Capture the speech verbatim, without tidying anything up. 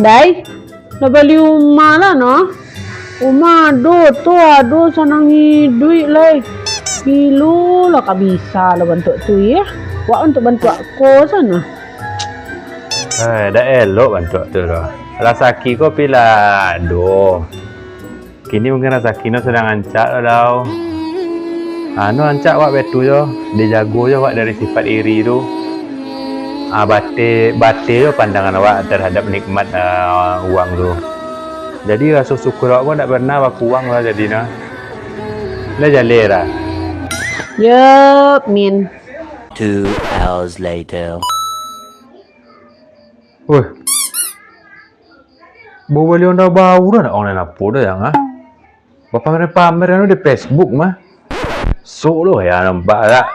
Dai, lah bali umah lah no. Umah ado tu, ado sanang iduik lai. Gilo lah ka bisa lah bantuak tu, ya. Wak bantuak-bantuak ko sana. Eh, dak elok bantuak tu doh. Rasaki ko pila ado. Kini mungkin rasaki no sadang rancak lo dau. Anu rancak wak baitu jo, dijago jo wak dari sifat iri tu. Ah, bate, bate jo pandangan awak terhadap nikmat ah, uang tu. Jadi raso syukur awak pun dak pernah bakuang lah jadi nah. Lah jaleh lah. Yep, Min. Two hours later. Weh. Baru bali Honda baru dah nak online apa dah yang ah? Bapamer-pamer anu di Facebook mah. Sok lo ya nampak tak?